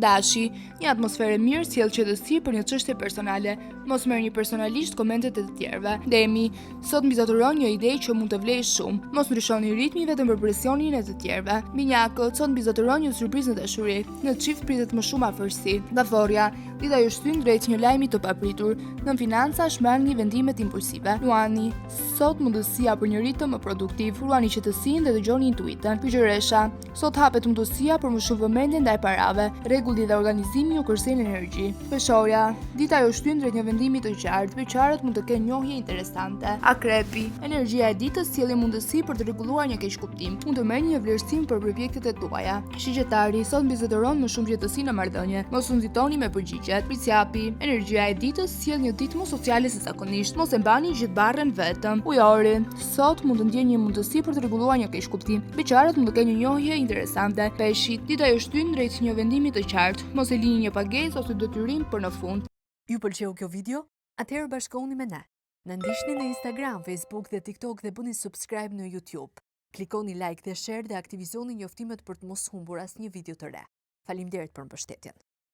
Dashi, një atmosferë e mirë sjell qetësi për një çështje personale. Mos merrni personalisht komentet e të tjerëve. Demi, sot mbizotëron një ide që mund të vlejë shumë. Mos ndryshoni ritmin vetëm për presionin e të tjerëve. Binjakët, sot mbizotëron një surprizë në dashuri. Në çift pritet më shumë afërsi. Gaforrja, dita ju shtyn drejt një lajmi të papritur. Në financa shmangni vendimet impulsive. Luani, sot mundësia për një ritëm më produktiv. Ruani qetësinë dhe dëgjoni intuitën. Virgjëresha, Sot hapet mundësia për më shumë vëmendje ndaj parave. Rregulli dhe organizimi ju kursejnë energji. Peshorja, dita ju shtyn drejt një vendimi të qartë. Beqarët mund të kenë njohje interesante. Akrepi, energjia e ditës sjell mundësi për të rregulluar një keqkuptim. Mund të merrni një vlerësim për përpjekjet e tuaja. Shigjetari, sot mbizotëron më shumë qetësi në marrëdhënie. Mos u nxitoni me përgjigjet. Bricjapi, energjia e ditës sjell një ditë më sociale se zakonisht. Mos e mbani gjithë barrën vetëm. Ujori, Sot mund të ndjeni një mundësi për të rregulluar një keqkuptim. Beqarët mund të kenë një njohje interesante. Peshqit, dita ju shtyn drejt një vendimi të qartë. Mos e lini një pagesë ose detyrim për në fund. Ju pëlqeu kjo video? Atëherë bashkohuni me ne. Na ndiqni në Instagram, Facebook dhe TikTok dhe bëni subscribe në YouTube. Klikoni like dhe share dhe aktivizoni njoftimet për të mos humbur asnjë video të re. Faleminderit për mbështetjen.